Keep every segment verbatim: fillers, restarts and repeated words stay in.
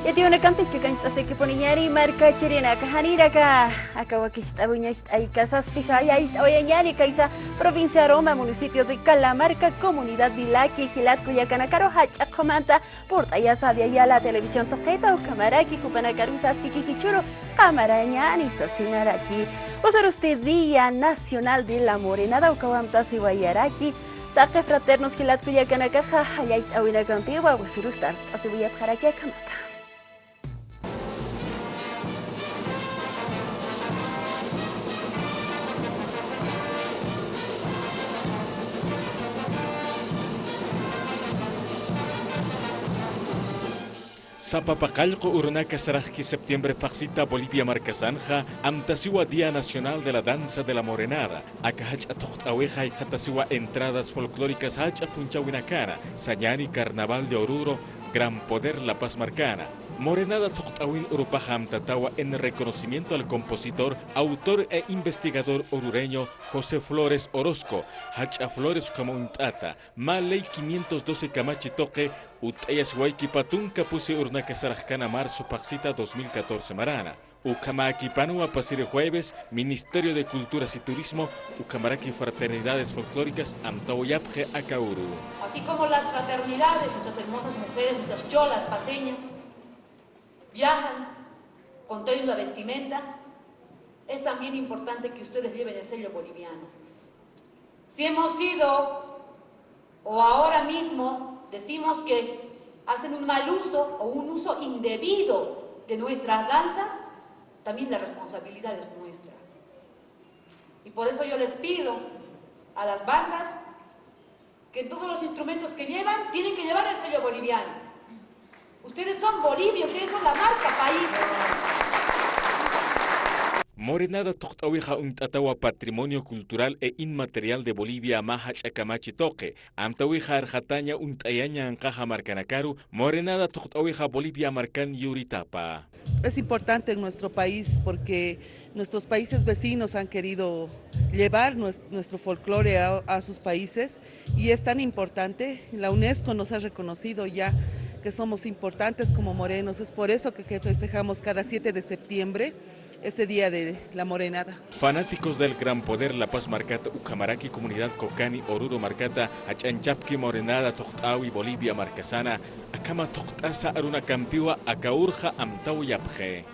Yatiyunakampi chikanchasakipuniñani markachirinaka, janiraka aka wakicht'awiñacht'aykasasti jallallt'awayañani kaysa provincia Roma, municipio de Calamarca, comunidad Vilaki, jilat kullakanakaru jach'a qhumanta purt'ayasa Avia Yala televisión tuqita, ukhamaraki jupanakaru saskiki jichhüru qamarañani sasinaraki. Usurusti Día Nacional de la Morenada, ukawa amtasiwayaraki taqi fraternos jilat kullakanakaxa jallallt'awinakampiwa, usurusti arst'asiwayapxaraki akhamata. Sapa paqallqu urunaka saraxki septiembre phaxsita Bolivia markasanxa amtasiwa Día Nacional de la Danza de la Morenada, aka jach'a thuqt'awixa jikxatasiwa entradas folclóricas jach'a phunchhäwinakana, sañäni Carnaval de Oruro, Gran Poder La Paz markana. Morenada thuqt'äwin urupaxa amtatawa en reconocimiento al compositor, autor e investigador orureño José Flores Orozco, jach'a Flores ukham uñt'ata, mä ley quinientos doce kamachi tuqi utt'ayasiwaykipa tunka pusi urunaka saraxkana marzo phaxsita dos mil catorce marana. Ukhamäkipanwa pasiri jueves Ministerio de Culturas y Turismo ukhamaraki fraternidades folclóricas amtawayapxi aka uru. Así como las fraternidades, nuestras hermosas mujeres, nuestras cholas paceñas, viajan con toda una vestimenta, es también importante que ustedes lleven el sello boliviano. Si hemos sido o ahora mismo decimos que hacen un mal uso o un uso indebido de nuestras danzas, también la responsabilidad es nuestra. Y por eso yo les pido a las bandas que todos los instrumentos que llevan tienen que llevar el sello boliviano. Ustedes son Bolivia, ustedes son la marca país. Morenada thuqt'awixa uñt'atawa patrimonio cultural e inmaterial de Bolivia mä jach'a kamachi tuqi. Amtawixa arxataña uñt'ayaña anqaxa markanakaru, Morenada thuqt'awixa Bolivia markan yuritapa. Es importante en nuestro país porque nuestros países vecinos han querido llevar nues-, nuestro folclore a, a sus países y es tan importante. La UNESCO nos ha reconocido ya que somos importantes como morenos. Es por eso que, que festejamos cada siete de septiembre este Día de la Morenada. Fanáticos del Gran Poder La Paz markata ukhamaraki comunidad Cocani Oruro markata jach'añchapki Morenada thuqt'äwi Bolivia markasana, akhama thuqt'asa arunakampiwa aka urxa amtawayapxi.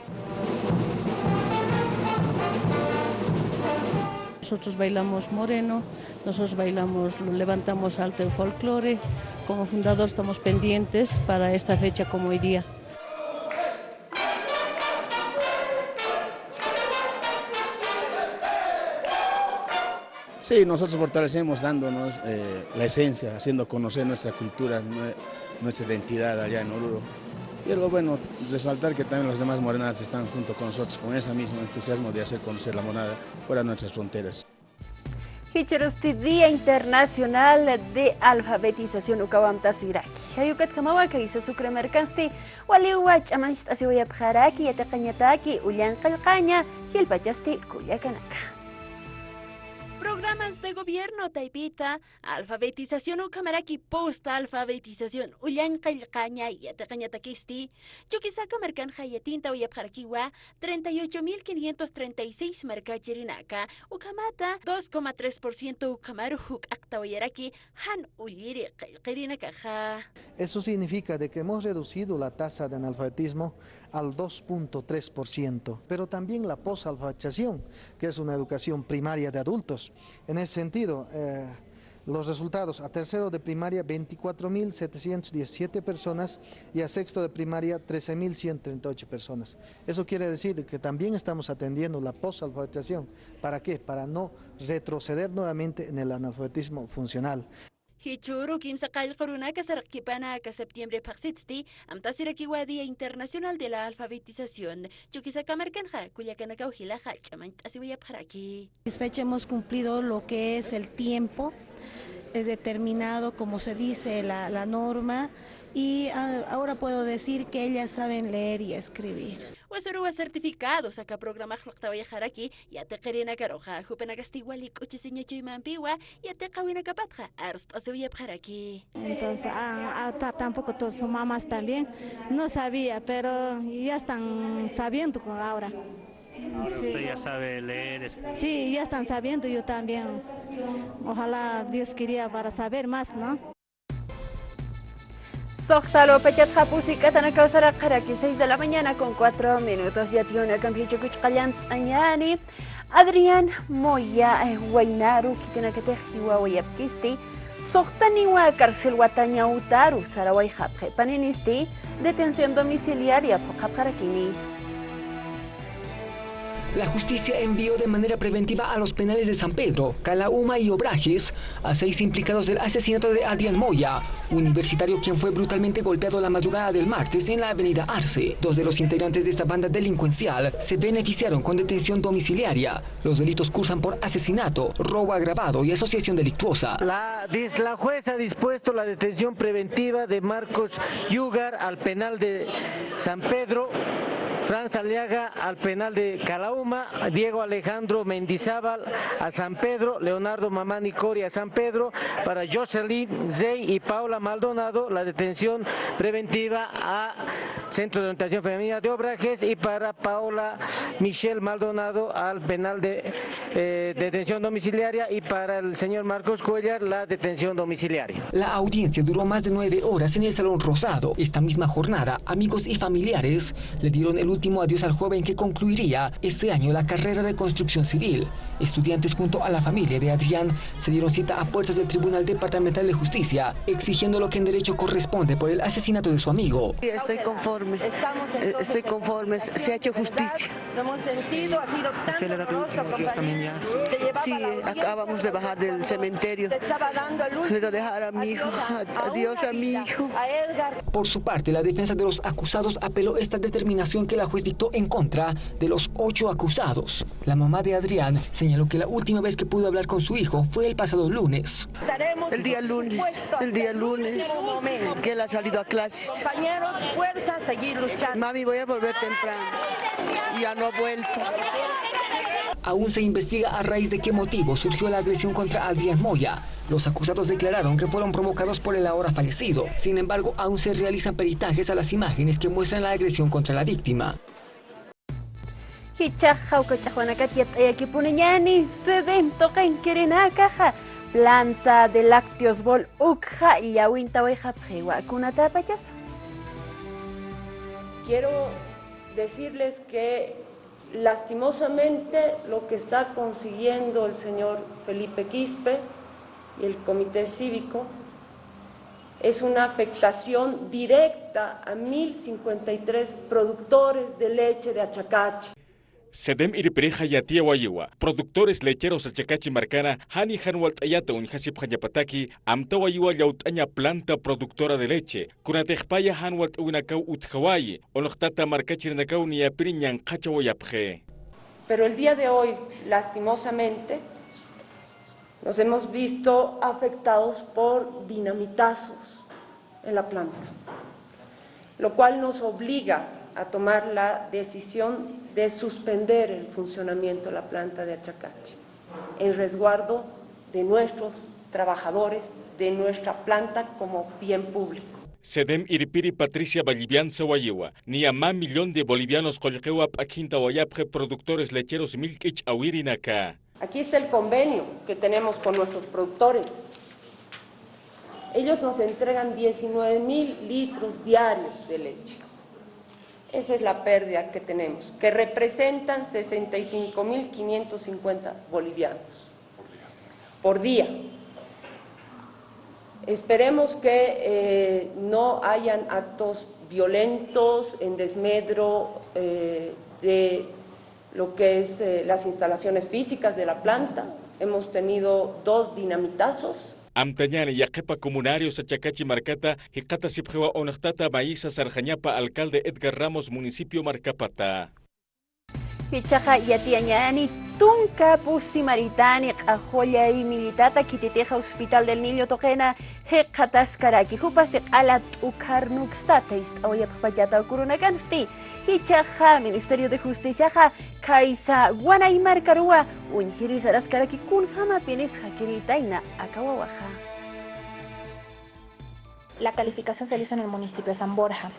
Nosotros bailamos moreno, nosotros bailamos, levantamos alto el folclore. Como fundador estamos pendientes para esta fecha como hoy día. Sí, nosotros fortalecemos dándonos, eh, la esencia, haciendo conocer nuestra cultura, nue-, nuestra identidad allá en Oruro. Y es lo bueno, resaltar que también las demás morenadas están junto con nosotros con ese mismo entusiasmo de hacer conocer la morenada fuera de nuestras fronteras. Jichhürusti Día Internacional de Alfabetización ukawa amtasiraki. Jay ukatkamawa kaysa Sucre markansti waliwa ch'amancht'asiwayapxaraki, yatiqañataki, ullañ qillqaña, jilpachasti kullakanaka. Programas de gobierno taypita, alfabetización ukhamaraki post alfabetización ullañ qillqaña, yatiqañatakisti, Chuquisaca markanxa yatintawayapxarakiwa treinta y ocho mil quinientos treinta y seis markachirinaka, ukhamata dos coma tres por ciento ukhamaru juk'aqtawayaraki jan ulliri qillqirinakaxa. Eso significa de que hemos reducido la tasa de analfabetismo al dos punto tres por ciento, pero también la posalfabetización, que es una educación primaria de adultos. En ese sentido, eh, los resultados a tercero de primaria, veinticuatro mil setecientos diecisiete personas, y a sexto de primaria, trece mil ciento treinta y ocho personas. Eso quiere decir que también estamos atendiendo la posalfabetización. ¿Para qué? Para no retroceder nuevamente en el analfabetismo funcional. Jichhüru kimsa qallqu urunaka saraqkipana aka septiembre phaxsitsti, amtasirakiwa Día Internacional de la Alfabetización. Chuquisaca markanxa kullakanakaw jilaxa ch'amañt'asiwayapxaraki. Satisfecha, hemos cumplido lo que es el tiempo, eh, determinado, como se dice, la, la norma, y, ah, ahora puedo decir que ellas saben leer y escribir. Suruwa certificados aka programax luqtawayxaraki yatiqirinakaruxa, jupinakasti wali k'uchisiña chuymampiwa yatiqawinakapatxa arst'asiwayapxaraki. Entonces, ah, ah, ta- tampoco todas sus mamás también no sabía, pero ya están sabiendo con ahora. Ahora sí. Usted ya sabe leer, escribir. Sí, ya están sabiendo, yo también. Ojalá Dios quería para saber más, ¿no? Suxta lupachatxa pusi k'atanakaw saraqaraki, seis de la mañana con cuatro minutos. Yatiyunakampi jichhakuch qallant'añäni. Adrián Moya, eh, waynaru khitinakatix jiwawayapkisti, suxtaniwa carcel wataña utaru sarawayxapxi, paninisti detención domiciliaria phuqhapxarakini. La justicia envió de manera preventiva a los penales de San Pedro, Calauma y Obrajes a seis implicados del asesinato de Adrián Moya, universitario quien fue brutalmente golpeado la madrugada del martes en la avenida Arce. Dos de los integrantes de esta banda delincuencial se beneficiaron con detención domiciliaria. Los delitos cursan por asesinato, robo agravado y asociación delictuosa. La, dis- la jueza ha dispuesto la detención preventiva de Marcos Yugar al penal de San Pedro, Franz Aliaga al penal de Calauma, Diego Alejandro Mendizábal a San Pedro, Leonardo Mamani Cori a San Pedro, para Jocelyn Rey y Paula Maldonado la detención preventiva a Centro de Orientación Femenina de Obrajes y para Paola Michelle Maldonado al penal de, eh, detención domiciliaria y para el señor Marcos Cuellar la detención domiciliaria. La audiencia duró más de nueve horas en el Salón Rosado. Esta misma jornada, amigos y familiares le dieron el último adiós al joven que concluiría este año la carrera de construcción civil. Estudiantes junto a la familia de Adrián se dieron cita a puertas del Tribunal Departamental de Justicia, exigiendo lo que en derecho corresponde por el asesinato de su amigo. Sí, estoy conforme. Eh, estoy conforme. Se ha hecho justicia. Lo hemos sentido, ha sido tan doloroso, compañeros, de llevar a la audiencia. Sí, acabamos de bajar del cementerio. Quiero dejar a mi hijo. Adiós a mi hijo. Por su parte, la defensa de los acusados apeló esta determinación que la juez dictó en contra de los ocho acusados. La mamá de Adrián señaló que la última vez que pudo hablar con su hijo fue el pasado lunes. El día lunes, el día lunes, que él ha salido a clases. Compañeros, fuerza, seguir luchando. Mami, voy a volver temprano. Y ya no ha vuelto. Aún se investiga a raíz de qué motivo surgió la agresión contra Adrián Moya. Los acusados declararon que fueron provocados por el ahora fallecido. Sin embargo, aún se realizan peritajes a las imágenes que muestran la agresión contra la víctima. Jichhax jawkach'axwanakat yat'ayakipuniñäni, CEDEM tuqinkirinakaxa planta de lácteos Bol ukxa llawintawayxapxiwa, kunatapachasa. Quiero decirles que lastimosamente lo que está consiguiendo el señor Felipe Quispe y el comité cívico es una afectación directa a mil cincuenta y tres productores de leche de Achacachi. CEDEM irpirixa yatiyawayiwa, productores lecheros Achacachi markana jani jan walt'ayata uñjasipxañapataki, amtawayiwa llawt'aña planta productora de leche, kunatix paya jan walt'äwinakaw utjawayi, uñxtata markachirinakaw niyapiri ñanqhachawayapxi. Pero el día de hoy, lastimosamente, nos hemos visto afectados por dinamitazos en la planta, lo cual nos obliga a tomar la decisión de suspender el funcionamiento de la planta de Achacachi en resguardo de nuestros trabajadores, de nuestra planta como bien público. CEDEM irpiri Patricia Ballivián sawayiwa, niya mä millón de bolivianos qullqiwa p'akjintawayapxi productores lecheros millk'i ch'awirinaka. Aquí está el convenio que tenemos con nuestros productores. Ellos nos entregan diecinueve mil litros diarios de leche. Esa es la pérdida que tenemos, que representan sesenta y cinco mil quinientos cincuenta bolivianos por día. Esperemos que, eh, no hayan actos violentos en desmedro, eh, de lo que es, eh, las instalaciones físicas de la planta. Hemos tenido dos dinamitazos. Amtañäni yaqhipa comunarios Achacachi markata jikxatasipxiwa uñxtata mayisa sarxañapa alcalde Edgar Ramos municipio markapata. Jichhaxa yatiyañäni tunka pusi maritani q'axullay millitata khititixa Hospital del Niño tuqina jikxataskaraki, jupasti q'ala t'ukhar nukstata ist'awayapxpachata uka urunakansti. Jichhaxa Ministerio de Justiciaxa khaysa Wanay markaruwa uñjiri saraskaraki kunjamapinis jakiritayna aka wawaxa. La calificación se le hizo en el municipio de San Borja.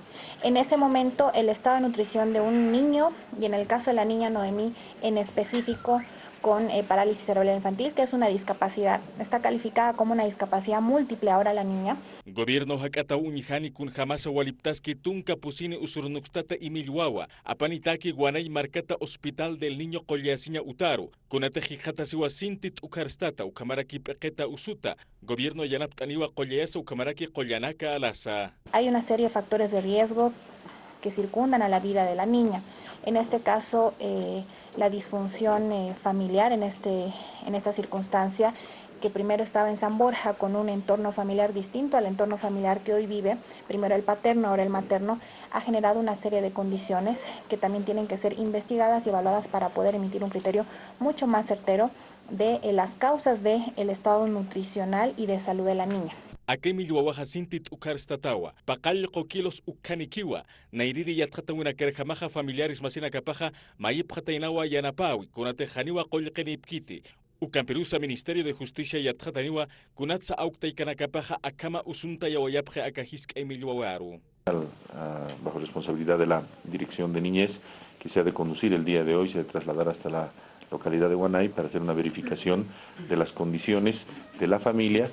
En ese momento, el estado de nutrición de un niño, y en el caso de la niña Noemí en específico, con, eh, parálisis cerebral infantil, que es una discapacidad. Está calificada como una discapacidad múltiple ahora la niña. Gobierno jak'ataw uñjani kunjamasa waliptaski tunka pusini usur nukstata imillwawa, apanitaki Wanay markata Hospital del Niño qullasiña utaru, kunatix jikxatasiwa sinti t'ukharstata ukhamaraki p'iqita usuta, gobierno yanapt'aniwa qullayasa ukhamaraki qullanaka alasa. Hay una serie de factores de riesgo que circundan a la vida de la niña. En este caso, eh, la disfunción, eh, familiar en este, en esta circunstancia, que primero estaba en San Borja con un entorno familiar distinto al entorno familiar que hoy vive, primero el paterno, ahora el materno, ha generado una serie de condiciones que también tienen que ser investigadas y evaluadas para poder emitir un criterio mucho más certero de, eh, las causas de el estado nutricional y de salud de la niña. Aka imillwawaxa sinti t'ukharstatawa, paqallqu kilos ukkhanikiwa, nayrïri yatxatäwinakirjamaxa familiares masinakapaxa mayipxataynawa yanapäwi, kunatix janiwa qullqinïpkiti. Ukampirusa Ministerio de Justicia yatxataniwa kunatsa awktaykanakapaxa akhama usuntayawayapxi aka jisk'a imillwawaru. Al, ah, bajo responsabilidad de la Dirección de Niñez, que se ha de conducir el día de hoy, se ha de trasladar hasta la localidad de Wanay para hacer una verificación de las condiciones de la familia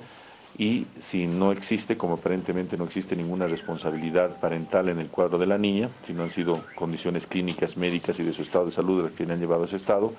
y si no existe, como aparentemente no existe ninguna responsabilidad parental en el cuadro de la niña, sino han sido condiciones clínicas, médicas y de su estado de salud las que le han llevado a ese estado,